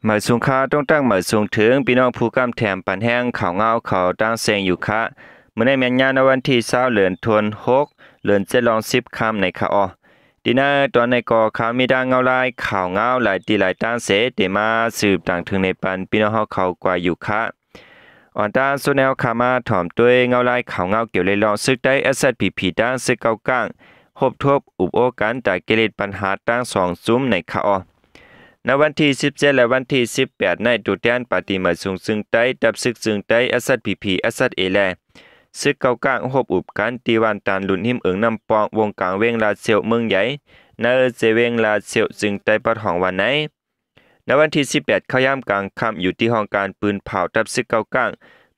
ໝາຍສູງຄ່າ ຕ້ອງຕັ້ງໝາຍສູງເຖິງພີ່ນ້ອງຜູ້ກຳແຖມປັນແຮງຂ່າວງາວເຂົ້າຕ່າງແສງຢູ່ຄ່າ. ມື້ນີ້ແມ່ນຍາມໃນວັນທີຊາວ ເດືອນທວນຫົກ ເດືອນເຈັດລອງສິບຄ່ຳໃນຄ່າອອ. ທີ່ໃນຕອນໃນກໍຂ່າວມີດັ່ງເງົາລາຍຂ່າວງາວຫຼາຍທີ່ຫຼາຍຕ່າງເສ ທີ່ມາສືບຕ່າງເຖິງໃນປັນພີ່ນ້ອງເຮົາເຂົ້າກວ່າຢູ່ຄ່າ. ອອນຕານສຸດແນວຄ່າມາຖອມດ້ວຍເງົາລາຍຂ່າວງາວກ່ຽວເລື່ອງເລື່ອງສຶກໃຕ້ ເອສແອັດພີພີ ຕັ້ງຊຶກເກົ້າກ້າງ ຮົບທົບອຸບໂອ້ກັນ ຕາກຽລິດບັນຫາຕັ້ງສອງຈຸ້ມໃນຄ່າອອ. ໃນວັນທີສິບເຈັດ ແລະ ວັນທີສິບແປດ ໃນໂຕແທນປາຕີໝາຍສູງຊຶງໃຕ້ ຕັບຊຶກຊຶງໃຕ້ ເອສແອັດພີພີ ເອສແອັດເອ ແລະ ຊຶກເກົ້າກ້າງ ຮົບອຸບກັນທີ່ບ້ານຕານລຸນ ຮິມເອີງນ້ຳປ່ອງ ວົງກາງເວງລາຊຽວ ເມືອງໃຫຍ່ ໃນເຈເວງລາຊຽວ ຊຶງໃຕ້ປະທ້ອງວ່າໃນ ໃນວັນທີສິບແປດ ເຂົ້າຍາມກາງຄ່ຳ ຢູ່ທີ່ຫ້ອງການປືນເຜົາ ຕັບຊຶກເກົ້າກ້າງ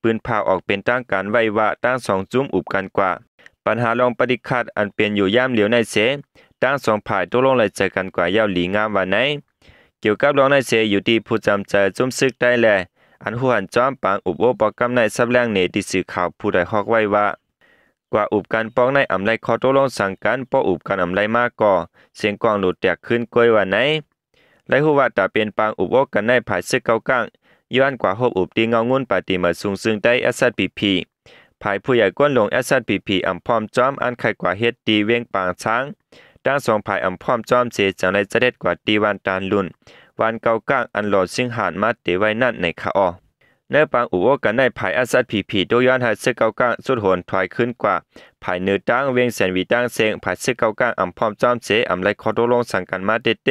ປືນເຜົາອອກເປັນທາງການໄວ້ວ່າ ຕັ້ງສອງຈຸ້ມອຸບກັນກວ່າ ບັນຫາລອງປະຕິຄັດອັນເປັນຢູ່ຍາມລຽວໃນເສ ຕັ້ງສອງຝ່າຍຕົກລົງໄດ້ໃຈກັນກວ່າຢ່າງດີງາມວ່າໃນ. ກ່ຽວກັບລອງໃນເສ ຢູ່ທີ່ຜູ້ຈຳໃຈຈຸ້ມຊຶກໃຕ້ແລະ ອັນຮູ້ຫັນຈອມປາງອຸບໂອ້ປອກກຳໃນ ສຳແດງເນຕິສື່ຂ່າວຜູ້ໃດຮອກໄວ້ວ່າ ກວ່າອຸບກັນປອກໃນອຳໄລຂໍ້ຕົກລົງສັງກັນ ປອກອຸບກັນອຳໄລມາກໍ ສຽງກອງໂຫຼດແຕກຄືນກ້ວຍວ່າໃນ. ໄດ້ຮູ້ວ່າຕາເປັນປາງອຸບໂອ້ກັນໃນ ຝ່າຍຊຶກເກົ້າກ້າງ ຍ້ອນກວ່າຮົບອຸບທີ່ເງົາງຸ່ນປາຕີໝາຍສູງຊຶງໃຕ້ ເອສແອັດພີພີ ຝ່າຍຜູ້ໃຫຍ່ກວນຫຼວງ ເອສແອັດພີພີ ອຳພ້ອມຈອມ ອັນໄຂກວ່າເຮັດທີ່ເວງປາງຊ້າງ ທັງສອງຝ່າຍອຳພ້ອມຈອມເສ ຈັ່ງໄດ້ຈະເດັດກວ່າທີ່ບ້ານຕານລຸນ ບ້ານເກົ້າກ້າງ ອັນຫຼໍ່ຊິງຫານມາເຕໄວ້ນັ້ນໃນຄ່າອອ. ໃນປາງອຸບໂອ້ກັນໃນ ຝ່າຍ ເອສແອັດພີພີ ຕົກຍ້ອນໃຫ້ຊຶກເກົ້າກ້າງຊຸດໂຫນຖອຍຄືນກວ່າ ພາຍເໜືອຕັ້ງເວງແສນຫວີຕັ້ງເສັງ ຝ່າຍຊຶກເກົ້າກ້າງອຳພ້ອມຈອມເສ ອຳໄລຂໍ້ຕົກລົງສັງກັນມາເຕເຕ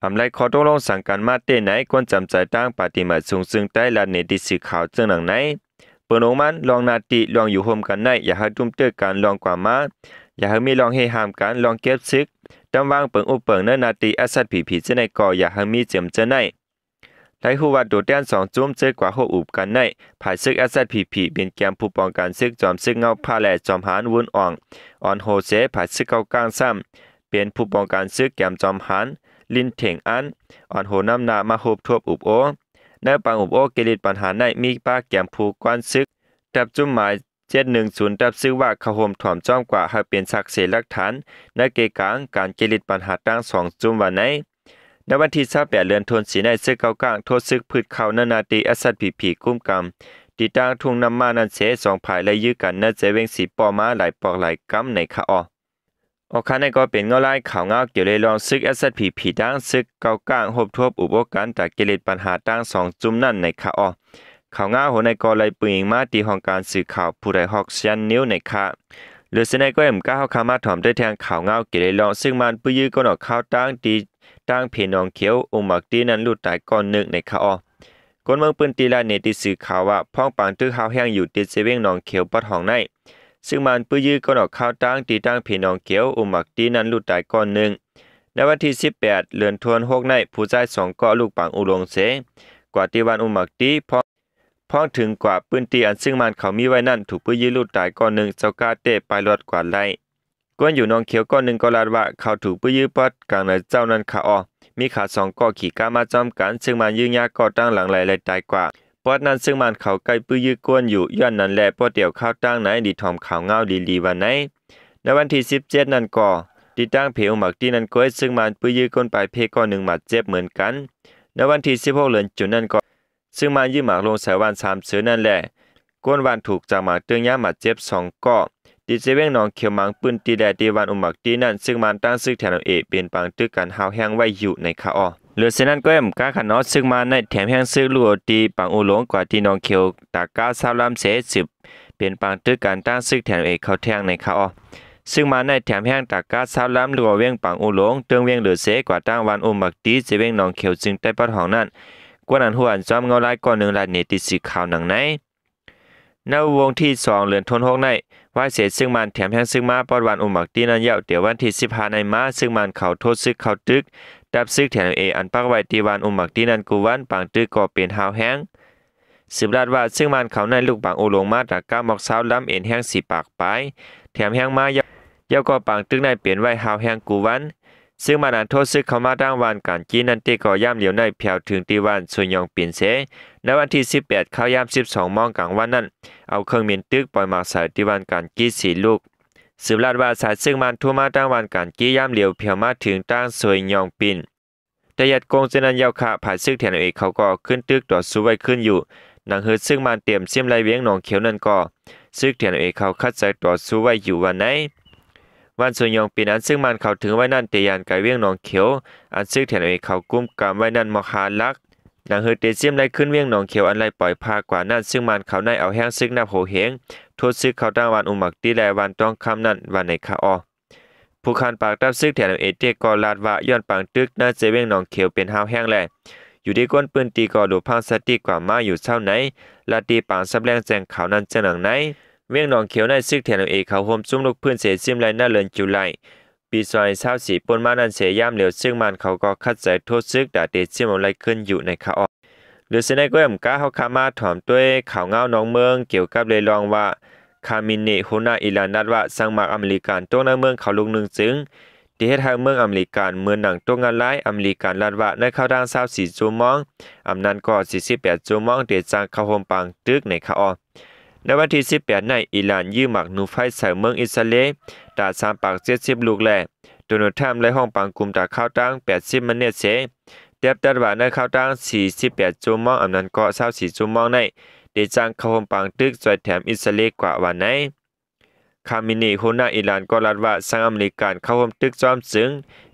ອຳໄລຂໍ້ຕົກລົງສັງກັນມາເຕໃນ ກວນຈຳໃຈຕັ້ງປາຕີໝາຍສູງຊຶງໃຕ້ ລະເນຕິສື່ຂ່າວເຊິ່ງໜັງໃນ ເປີງລົງມັນລອງໜ້າຕິລອງຢູ່ຮ່ວມກັນໃນ ຢ່າໃຫ້ຕຸ້ມເຕີກັນລອງກວ່າມາ ຢ່າໃຫ້ມີລອງເຮຫ້າມກັນລອງເກັບຊຶກ ຕຳວາງເປີງອຸບເປິງໃນໜ້າຕິ ເອສແອັດພີພີ ເຈົ້າໃນກໍຢ່າໃຫ້ມີເຈີມເຈົ້າໃນ. ໄດ້ຮູ້ວ່າໂຕແທນສອງຈຸ້ມເຈີກວ່າຮົບອຸບກັນໃນ ຝ່າຍຊຶກ ເອສແອັດພີພີ ເປັນແກມຜູ້ປ້ອງກັນຊຶກ ຈອມຊຶກເງົາພ້າ ແລະ ຈອມຫານ ວຸນອອງ ອອນໂຮເຊ ຝ່າຍຊຶກເກົ້າກ້າງຊ້ຳ ເປັນຜູ້ປ້ອງກັນຊຶກແກມຈອມຫານ ລິນເຖງອັນ ອອນໂຮນຳໜ້າມາຮົບທົບອຸບໂອ້. ໃນປາງອຸບໂອ້ເກລິດບັນຫາໃນ ມີປາກແກມຜູ້ກວນຊຶກ ຕັບຈຸ້ມໝາຍ ເຈັດໜຶ່ງສູນ ຕັບຊຶກວ່າເຂົ້າຮ່ວມຖອມຈອມກວ່າ ໃຫ້ເປັນສັກເສຫຼັກຖານ ໃນເກກາງການເກລິດບັນຫາຕັ້ງສອງຈຸ້ມວ່າໃນ. ໃນວັນທີຊາວແປດ ເດືອນທວນສີ່ ໃນຊຶກເກົ້າກ້າງ ໂທດຊຶກພືດເຂົ້າໃນໜ້າຕິ ເອສແອັດພີພີ ກຸ້ມກຳ ທີ່ຕັ້ງທຸງນ້ຳມ້ານັ້ນເສ ສອງຝ່າຍໄລ່ຢື້ກັນໃນໃຈເວງສີປໍ້ມາຫຼາຍປອກຫຼາຍກຳໃນຄ່າອອ. ອອກຄ່າໃນກໍເປັນເງົາລາຍຂ່າວງາວກ່ຽວເລື່ອງເລື່ອງຊຶກ ເອສແອັດພີພີ ຕັ້ງຊຶກເກົ້າກ້າງ ຮົບທົບອຸບໂອ້ກັນ ຕາກຽລິດບັນຫາຕັ້ງສອງຈຸ້ມນັ້ນໃນຄ່າອອ. ຂ່າວງາວຫົວໃນກໍໄລ່ປຶງອີງມາທີ່ຫ້ອງການສື່ຂ່າວຜູ້ໃດຮອກຊຽນນິວໃນຄ່າ. ເຫຼືອເສຍໃນກໍເອັມກ້າເຮົາຂ້າມາຖອມໄດ້ແທງຂ່າວງາວກ່ຽວເລື່ອງເລື່ອງຊຶກມານປືຍຢື້ກົ້ນອອກຂ່າວຕ່າງທີ່ ຕ່າງເພໜອງຂຽວ ອົງໝາກຕີນັ້ນລູກຕາຍກ່ອນໜຶ່ງໃນຄ່າອອ. ຄົນເມືອງພື້ນທີ່ລາຍເນຕິສື່ຂ່າວວ່າ ພ້ອງປາງຕຶກຮາວແຮງຢູ່ທີ່ເຊເວງໜອງຂຽວປອດຫ້ອງໃນ ຊຶກມານປືຍຢື້ກ້ອນອອກຂ່າວຕ່າງທີ່ຕ່າງເພໜອງຂຽວ ອົງໝາກຕີນັ້ນລູກຕາຍກ່ອນໜຶ່ງ. ໃນວັນທີສິບແປດ ເດືອນທວນຫົກໃນ ຜູ້ຊາຍສອງເກາະລູກປາງອຸລົງເສ ກວ່າທີ່ບ້ານອົງໝາກຕີ ພ້ອງ ພ້ອງເຖິງກວ່າພື້ນທີ່ອັນຊຶກມານເຂົາມີໄວ້ນັ້ນ ຖືກປືຍຢື້ລູກຕາຍກ່ອນໜຶ່ງ ເຈົ້າກ້າເຕະປາຍລອດກວ່າໄລ່. ກວນຢູ່ໜອງຂຽວກ່ອນໜຶ່ງກໍລາດວ່າ ເຂົາຖືກປືຍຢື້ປອດກາງໃນເຈົ້ານັ້ນຄ່າອອ. ມີຂາສອງກໍຂີ່ກ້າມາຈອມກັນ ຊຶກມານຢື້ຍາກໍຕັ້ງຫຼັງໄລ່ໄລ່ຕາຍກວ່າ. ປອດນັ້ນຊຶກມານເຂົາໃກ້ປືຍຢື້ກວນຢູ່ ຍ້ອນນັ້ນແຫຼະ ປອດດຽວຂ່າວຕ່າງໃນ ດີຖອມຂ່າວງາວດີໆວ່າໃນ. ໃນວັນທີສິບເຈັດນັ້ນກໍ ທີ່ຕັ້ງເພອົງໝາກຕີນັ້ນກໍ ຊຶກມານປືຍຢື້ກົ້ນປາຍເພກ່ອນໜຶ່ງບາດເຈັບເໝືອນກັນ. ໃນວັນທີສິບຫົກ ເດືອນຈຸນນັ້ນກໍ ຊຶກມານຢື້ໝາກລົງໃສ່ບ້ານສາມເສືອນັ້ນແຫຼະ ກ້ນບ້ານຖືກຈາກໝາກຕຶກຍາມບາດເຈັບສອງເກາະ ທີ່ເຊເວງໜອງຂຽວບາງພື້ນທີ່ ແລະ ທີ່ບ້ານອຸມໝາກຕີນັ້ນ ຊຶກມານຕັ້ງຊຶກ ທີເອັນເອ ເປັນປາງຕຶກກັນຫ້າວແຮງໄວ້ຢູ່ໃນຄາວ. ເຫຼືອເຊັ່ນນັ້ນກໍແອມກາຄັນເນາະ ຊຶກມານໃນແຖມແຮງຊຶກລູກທີ່ປາງອຸຫຼົງ ກວ່າທີ່ໜອງຂຽວຕາກາຊາວລຳເສ ສືບເປັນປາງຕຶກກັນຕັ້ງຊຶກ ທີເອັນເອ ເຂົ້າແທງໃນຄາວ. ຊຶກມານໃນແຖມແຮງຕາກາຊາວລຳ ຫຼືວ່າວຽງປາງອຸຫຼົງ ເຕີງວຽງເຫຼືອເສ ກວ່າທາງບ້ານອຸມໝາກຕີ ເຊເວງໜອງຂຽວ ຊຶງໃຕ້ປະທ້ອງນັ້ນ ກວນອັນຮູ້ອັນຊອມເງົາລາຍກ່ອນໜຶ່ງລາຍເນຕິສື່ຂ່າວໜັງໃນ. ໃນວົງທີສອງ ເດືອນທວນຫົກໃນ ວາຍເສຊຶກມານແຖມແຮງຊຶກມາປອດບ້ານອຸມໝາກຕີນັ້ນຍາວ ແຕ່ວັນທີສິບຫ້າໃນມາ ຊຶກມານເຂົ້າໂທດຊຶກເຂົ້າຕຶກ ດັບຊຶກ ທີເອັນເອ ອັນປັກໄວ້ທີ່ບ້ານອຸມໝາກຕີນັ້ນ ກູວັນ ປາງຕຶກກໍເປັນຫ້າວແຮງ. ສືບລາດວ່າ ຊຶກມານເຂົ້າໃນລູກປາງອຸຫຼົງມາຕາກາໝອກຊາວລຳ ເອັນແຮງສີ່ປາກປາຍ ແຖມແຮງມາ ຍາວກໍປາງຕຶກໃນເປັນໄວ້ຫ້າວແຮງກູວັນ. ຊຶກມານອັນໂທດຊຶກເຂົ້າມາທາງບ້ານການຈີນນັ້ນເຕກໍຍາມຫຼຽວໃນແຜ່ວເຖິງທີ່ບ້ານສວຍຍອງປິນເສ ໃນວັນທີສິບແປດ ຄາວຍາມສິບສອງໂມງກາງວັນນັ້ນ ເອົາເຄື່ອງບິນຕຶກປ່ອຍໝາກໃສ່ທີ່ບ້ານການຈີນສີ່ລູກ. ສືບລາດວ່າ ສາຍຊຶກມານໂທມາທາງບ້ານການຈີນຍາມຫຼຽວແຜ່ວມາເຖິງທາງສວຍຍອງປິນ ຕະຍັດກົງເຊັ່ນນັ້ນເຈົ້າຄະ ຝ່າຍຊຶກ TNLA ເຂົາກໍຂຶ້ນຕຶກຕໍ່ສູ້ໄວ້ຄືນຢູ່. ໜັງຮືຊຶກມານເຕັມຊິມໄລ່ວຽງໜອງຂຽວນັ້ນກໍ ຊຶກ TNLA ເຂົາຂັດໃຈຕໍ່ສູ້ໄວ້ຢູ່ວ່າໃນ. ວັນສຸຍອງ ປີນັ້ນ ຊຶກມານເຂົາເຖິງໄວ້ນັ້ນ ເຕຍານໄກວຽງໜອງຂຽວ ອັນຊຶກ TNLA ເຂົາກຸມກຳໄວ້ນັ້ນໝອກຫ້າຫຼັກ. ໜັງຮືເຕຊິມໄລ່ຄືນວຽງໜອງຂຽວ ອັນໄລ່ປ່ອຍຜ່າກວ່ານັ້ນ ຊຶກມານເຂົາໄດ້ເອົາແຮງຊຶກນັບໂຫເຮງ ໂທດຊຶກເຂົ້າທາງວັນອຸມບັກຕີ ແລະ ວັນທອງຄຳນັ້ນວ່າໃນຄະອອ. ຜູ້ຂັນປາກທັບຊຶກ TNLA ເຕກໍລາດວ່າ ຍ້ອນປາງຕຶກໃນເຂດວຽງໜອງຂຽວເປັນຮາວແຮງແລະ ຢູ່ທີ່ຄົນພື້ນທີ່ກໍຫຼູພັງສະຕິກວ່າມາຢູ່ເຊົ້າໃນ ລາດທີ່ປາງສຳແລງແຈ້ງຂ່າວນັ້ນເຊັ່ນໜັງໃນ. ວຽງໜອງຂຽວໃນຊຶກ TNLA ເຂົາໂຮມຊຸມລຸກພື້ນເສຊິມໄລ່ໃນເດືອນຈຸລາຍ ປີສອງພັນຊາວສີ່ ປົນມານັ້ນເສ ຍາມຫຼຽວຊຶກມານເຂົາກໍຂັດໃຈໂທດຊຶກ ດາເຕຊິມເອົາໄລ່ຄືນຢູ່ໃນຄະອອ. ຫຼືເສຍໃນກໍອຳກາ ເຮົາຄະມາຖອມດ້ວຍຂ່າວງາວນອກເມືອງ ກ່ຽວກັບເລື່ອງວ່າ ຄາມິເນ ຫົວໜ້າອີຣານລາດວ່າ ສັ່ງໝາກອາເມລິກັນຕົກໃນເມືອງເຂົາລູກໜຶ່ງຈຶ່ງ ທີ່ເຮັດໃຫ້ເມືອງອາເມລິກັນເໝືອນໜັງຕົກງານລາຍ. ອາເມລິກັນລາດວ່າ ໃນຄາວທາງຊາວສີ່ຊົ່ວໂມງ ອຳນັ້ນກໍສີ່ສິບແປດຊົ່ວໂມງ ເຕຈັ່ງເຂົ້າຮ່ວມປາງຕຶກໃນຄະອອ. ໃນວັນທີສິບແປດໃນ ອີຣານຍິງໝາກໜູໄຟໃສ່ເມືອງອິດສະເຣລ ຕາສາມປາກເຈັດສິບລູກແລະ ໂດນັລ ທຣຳ ໄດ້ຮ້ອງປາງກຸມຕາຄາວທາງແປດສິບມະເນດເສ ແຕ່ບຕັດວ່າໃນຄາວທາງສີ່ສິບແປດຊົ່ວໂມງ ອຳນັ້ນກໍຊາວສີ່ຊົ່ວໂມງໃນ ເຕຈັ່ງເຂົ້າຮ່ວມປາງຕຶກຊ່ວຍແຖມອິດສະເຣລກວ່າວ່າໃນ. ຄາມິເນ ຫົວໜ້າອີຣານກໍລາດວ່າ ສັ່ງອາເມລິກັນເຂົ້າຮ່ວມຕຶກຈອມຈຶ່ງ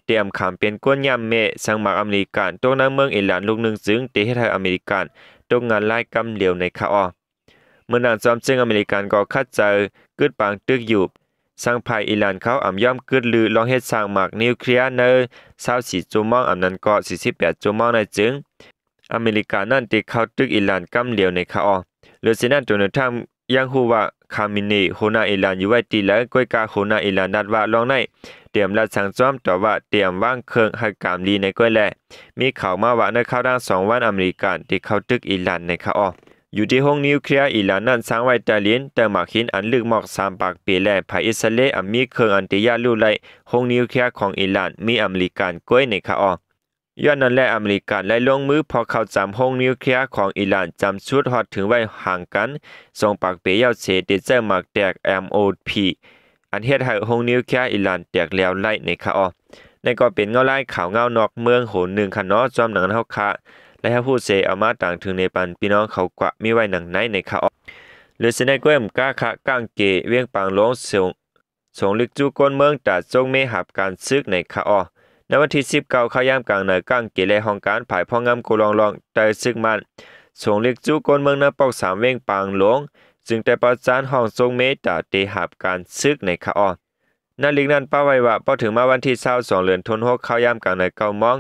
ຕຽມຂາມເປັນກົ້ນຍ່ຳແມ່ ສັ່ງໝາກອາເມລິກັນຕົກໃນເມືອງອີຣານລູກໜຶ່ງຈຶ່ງ ເຕເຮັດໃຫ້ອາເມລິກັນຕົກງານລາຍກຳຫຼຽວໃນຄະອອ. ເມື່ອນາງຈອມຈຶ່ງອາເມລິກັນກໍຂັດໃຈກຶດປາງຕຶກຢູ່ ສັ່ງຝ່າຍອີຣານເຂົາອຳຍອມກຶດລືລອງເຮັດສ້າງໝາກນິວເຄລຍໃນຊາວສີ່ຊົ່ວໂມງ ອຳນັ້ນກໍສີ່ສິບແປດຊົ່ວໂມງໃນຈຶ່ງ ອາເມລິການັ້ນໄດ້ເຂົ້າຕຶກອີຣານກຳຫຼຽວໃນຄະອອ. ເຫຼືອເຊັ່ນນັ້ນ ໂດນັລ ທຣຳ ຍັງຮູ້ວ່າ ຄາມິເນ ຫົວໜ້າອີຣານຢູ່ໄວ້ທີ່ໃດ, ກ້ວຍກາຫົວໜ້າອີຣານລາດວ່າ ລອງໄດ້ຕຽມລັດສັ່ງຈອມ, ຕອບວ່າຕຽມວາງເຄື່ອງໃຫ້ກາມລີໃນກ້ວຍແລະ ມີຂ່າວມາວ່າໃນຄາວທາງສອງວັນ ອາເມລິກາໄດ້ເຂົ້າຕຶກອີຣານໃນຄະອ. ຢູ່ທີ່ໂຮງນິວເຄລຍອີຣານນັ້ນສ້າງໄວ້ໃຕ້ດິນ, ໃຕ້ໝາກຫີນອັນເລິກໝອກສາມປາກປີ ແລະ ຝ່າຍອິດສະເຣລອາດມີເຄື່ອງອັນໄດ້ຢ້ານຮູ້ໄດ້ ໂຮງນິວເຄລຍຂອງອີຣານມີອາເມລິກາກ້ວຍໃນຄະອ. ຍ້ອນນັ້ນແຫຼະ ອາເມລິກາໄດ້ລົງມືເພາະເຂົ້າຈຳໂຮງນິວເຄລຍຂອງອີຣານ ຈຳຊຸດຮອດເຖິງໄວ້ຫ່າງກັນສອງປາກເປຍາວເສ ໄດ້ໃຊ້ໝາກແຕກ ເອັມໂອພີ ອັນເຮັດໃຫ້ໂຮງນິວເຄລຍອີຣານແຕກແຫຼວໄຫຼໃນຄະອ. ນັ້ນກໍເປັນເງົາລາຍຂ່າວງາວນອກເມືອງໂຫນໜຶ່ງຄະເນາະ. ຈອມໜັງເຮົາຄະ ແລະ ເຮົາຜູ້ເສເອົາມາຕາງເຖິງໃນປັນພີ່ນ້ອງເຂົາກວ່າມີໄວ້ໜັງໃນໃນຄະອ. ຫຼືເສຍໃນກ້ວຍອຳກາຄະ ກ້າງເກ ວຽງປາງຫຼວງ ໂສງ ໂສງເລັກຈູ້ກົ້ນເມືອງ ຕາຈົກເມຮັບການຊຶກໃນຄະອ. ໃນວັນທີສິບເກົ້າ ຄາວຍາມກາງໃນ ກ້າງເກ ແລະ ຫ້ອງການຝ່າຍພອກງາມກູລອງລອງ ໃຕ້ຊຶກມານ ໂສງເລັກຈູ້ກົ້ນເມືອງ ນາປອກສາມ ວຽງປາງຫຼວງ ຈຶ່ງໄດ້ປະສານຮ້ອງຈົກເມ ຕາເຕຮັບການຊຶກໃນຄະອ. ໃນລິກນັ້ນປະໄວ້ວ່າ ພໍເຖິງມາວັນທີຊາວສອງ ເດືອນທັນວາ ຄາວຍາມກາງໃນ ເກົ້າໂມງ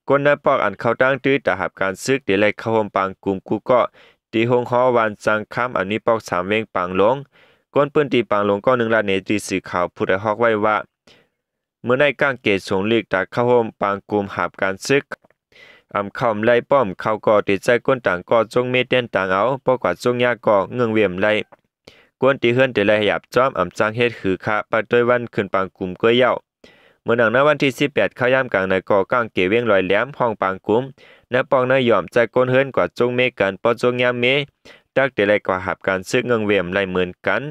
ຄົນໃນປອກອັນເຂົ້າຕັ້ງຕື້ຕາຮັບການຊຶກ ໄດ້ໄລ່ເຂົ້າຮ່ວມປາງກຸ່ມກຸເກາະ ທີ່ໂຮງຫໍວານຈັງຄຳ ອັນມີປອກສາມ ວຽງປາງຫຼວງ. ຄົນພື້ນທີ່ປາງຫຼວງກອງໜຶ່ງລາດໃນທີ່ສື່ຂ່າວຜູ້ໄດ້ຮອກໄວ້ວ່າ ມື້ໃນກ້າງເກສວງລິກຕາເຂົ້າຮ່ວມປາງກຸ່ມຮັບການຊຶກ ອຳເຂົ້າອຳໄລປ້ອມເຂົ້າກໍຕິດໃຈກົ້ນຕ່າງກໍຈົງເມແຕ່ນຕ່າງເອົາ ບໍ່ກວ່າຈົງຍາກໍເງື່ອງເວມໄລ ກວນຕີເຮືອນແຕ່ລະຫຍັບຈອມອຳຈັ່ງເຮັດຄືຄະປະໂຕຍວັນຂຶ້ນປາງກຸ່ມກ້ວຍເຍົາ. ເມື່ອໜັງໃນວັນທີສິບແປດ ຄາວຍາມກາງໃນກໍກ້າງເກວຽງລອຍແຫຼມ ຫ້ອງປາງກຸ່ມ ນາປອກນາຍອມໃຈກ້ນເຮືອນກວ່າຈົງເມກັນ ພໍຈົງຍາມເມ ຕັກແຕ່ໄລກວ່າຮັບການຊຶກເງື່ອງເວມໄລເໝືອນກັນ.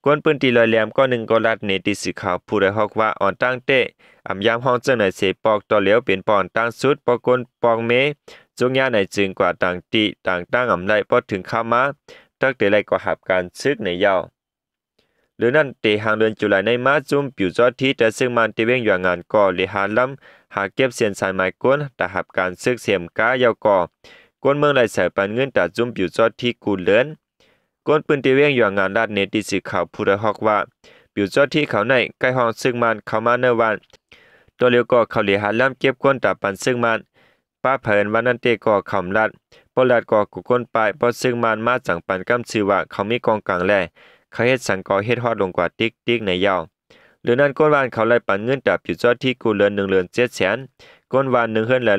ກວນພື້ນທີ່ລອຍແຫຼມກໍໜຶ່ງກໍລັດເນຕິສື່ຂ່າວຜູ້ໄດ້ຮອກວ່າ ອ່ອນຕັ້ງແຕ່ອຳຍາມຫ້ອງເຈີງໃນເສປອກຕໍ່ຫຼຽວເປັນປອກອັນຕັ້ງສຸດ ປອກກົ້ນປອກເມ ຈົງຍາໃນຈຶ່ງກວ່າຕ່າງຕິຕ່າງຕັ້ງອຳໄລ ພໍເຖິງຄາວມາ ຕັກແຕ່ໄລກວ່າຮັບການຊຶກໃນເຍົາ. ຫຼືນັ້ນເຕຫາງເດືອນຈຸລາຍໃນມາ ຈຸ້ມປິວຈອດທີ່ ແຕ່ເຊິ່ງມານທີ່ວຽງຢວງງານກໍເລຫາລຳ ຫາເກັບເສັ້ນສາຍໝາຍກົນ ຕາຮັບການຊຶກເສມກາເຍົາກໍ ກົນເມືອງໄດ້ໃສ່ປັນເງິນຕາຈຸ້ມປິວຈອດທີ່ກູເລີນ. ຄົນພື້ນທີ່ວຽງຢວງງານລາດເນຕິສື່ຂ່າວຜູ້ໄດ້ຮອກວ່າ ປິວຈອດທີ່ເຂົາໃນໃກ້ຫ້ອງຊຶກມານເຂົ້າມາໃນວັນ ຕໍ່ຫຼຽວກໍເຂົາເລຫາລຳເກັບຄົນຕາປັນຊຶກມານ ປະເພີນວ່ານັ້ນເຕກໍເຂົາອຳລັດ ບໍ່ລັດກໍກຸກຄົນປາຍ ບໍ່ຊຶກມານມາຈັ່ງປັນກຳຊື່ວ່າເຂົາມີກອງກາງແລ ເຂົາເຮັດສັງກໍເຮັດຮອດລົງກວ່າຕິກໆໃນເຍົາ. ຫຼືນັ້ນ ຄົນວານເຂົາໄລ່ປັນເງິນຕາປິວຈອດທີ່ກູເລີນ ໜຶ່ງເດືອນເຈັດແສນ ຄົນວານໜຶ່ງເຮືອນແລ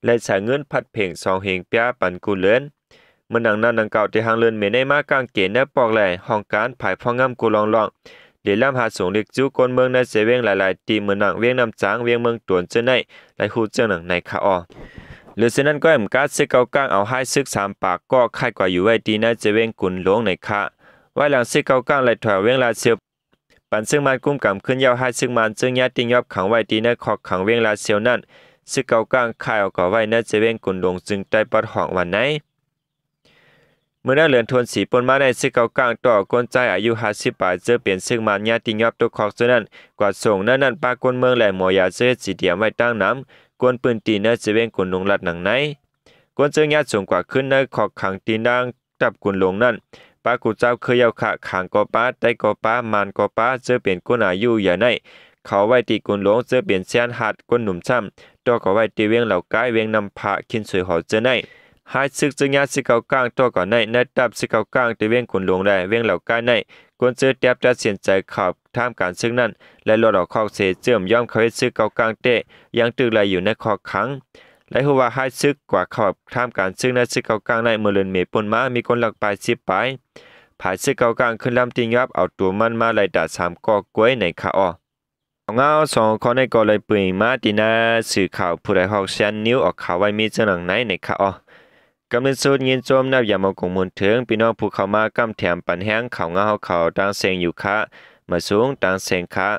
ໄລ່ໃຊ້ເງິນພັດເພັງສອງເຮງປຽປັນກູເລີນ. ເມື່ອໜັງນັ້ນໜັງເກົ່າ ແຕ່ຫາງເດືອນເມໃນມາ ກ້າງເກນາປອກແລ ຫ້ອງການຝ່າຍພອກງາມກູລອງລອງ ເລລຳຫາສວງເລັກຈຸກວນເມືອງໃນເຊວຽງຫຼາຍໆ ທີ່ເມືອງໜັງ ວຽງນ້ຳຈາງ ວຽງເມືອງຕວນເຈີໃນ ໄດ້ຮູ້ເຈີໜັງໃນຄະອ. ຫຼືເຊັ່ນນັ້ນກໍແອມກາຊຶກເກົາກ້າງເອົາຮ້າຍຊຶກສາມປາກກໍຄ້າຍກວ່າຢູ່ໄວ້ທີ່ໃນເຊວຽງກຸນຫຼວງໃນຄະ. ໄວ້ຫຼັງຊຶກເກົາກ້າງໄລ່ຖອຍວຽງລາຊຽວ ປັນຊຶກມານກຸມກຳຂຶ້ນເຍົາ ຮ້າຍຊຶກມານເຈີຍາຕິຍອບຂັງໄວ້ທີ່ໃນຄອກຂັງວຽງລາຊຽວນັ້ນ ຊຶກເກົາກາງຄ້າຍເອົາກວ່າໄວ້ໃນເຈວຽງກຸນຫຼົງ ຈຶ່ງໄດ້ປະທ້ວງວ່າໃນ ເມື່ອເດືອນຖົນສີ່ປົນມາໃນ ຊຶກເກົາກາງຕໍ່ຄົນຊາຍອາຍຸຫ້າສິບປາຍ ເຈີເປັນຊຶກມານຍາທີ່ຍອບຕົກຄອກເຈີນັ້ນ ກວາດສົ່ງໃນນັ້ນປາກົນເມືອງ ແລະ ໝໍຢາເຈີເຮັດສີດຽມໄວ້ຕາງນຳ ກວນພື້ນທີ່ໃນເຈວຽງກຸນຫຼົງລັດໜັງໃນ ກວນເຈີຍາສົ່ງກວາດຄືນໃນຄອກຂັງທີ່ນາງ ດັບກຸນຫຼົງນັ້ນ ປາກູເຈົ້າຄືເຍົາຂະ ຂາງກໍປາ ໄຕກໍປາ ມານກໍປາ ເຈີເປັນຄົນອາຍຸໃຫຍ່ໃນ ເຂົ້າໄວ້ທີ່ກຸນຫຼົງ ເຈີເປັນແຊນຮັດ ຄົນໜຸ່ມຊ້ຳ ຕໍ່ກວ່າໄວ້ທີ່ວຽງເຫຼົ່າກາຍ ວຽງນ້ຳພະ ຄິນສວຍຫໍເຈີໃນ ຮ້າຍຊຶກເຈີຍາຊຶກເກົາກາງຕໍ່ກວ່າໃນ ໃນດັບຊຶກເກົາກາງທີ່ວຽງກຸນຫຼົງ ແລະ ວຽງເຫຼົ່າກາຍໃນ ກວນເຈີແຕບຕັດສິນໃຈເຂົ້າທຳການຊຶກນັ້ນ ແລະ ລອດອອກຄອກເສ ເຈີມຍອມເຂົ້າເຮັດຊຶກເກົາກາງແຕ່ ຍັງຖືກໄລ່ຢູ່ໃນຄອກຂັງ ໄດ້ຮູ້ວ່າຮ້າຍຊຶກກວ່າເຂົ້າທຳການຊຶກໃນຊຶກເກົາກາງໃນ ເມື່ອເດືອນເມປົນມາ ມີຄົນລັກປາຍສິບປາຍ ຝ່າຍຊຶກເກົາກາງຄືນລຳທີ່ຍອບ ເອົາຕົວມັນມາໄລ່ດາດສາມກໍກວຍໃນຄະອໍ. ຂ່າວງາວສອງຂໍ້ໃນກໍເລີຍປຶງມາທີ່ໜ້າສື່ຂ່າວຜູ້ໃດຮອກແຊນນິວ ອອກຂ່າວໄວ້ມີເຊິ່ງດັ່ງໃນໃນຄະອໍ. ກ່ອນອື່ນສຸດຍິນຊົມນັບຢາມເອົາກົງມູນເຖິງ ພີ່ນ້ອງຜູ້ເຂົ້າມາກຳແຖມປັນແຮງຂ່າວງາວເຮົາເຂົາຕ່າງເສັງຢູ່ຄະ ມາສູງຕ່າງເສັງຄະ.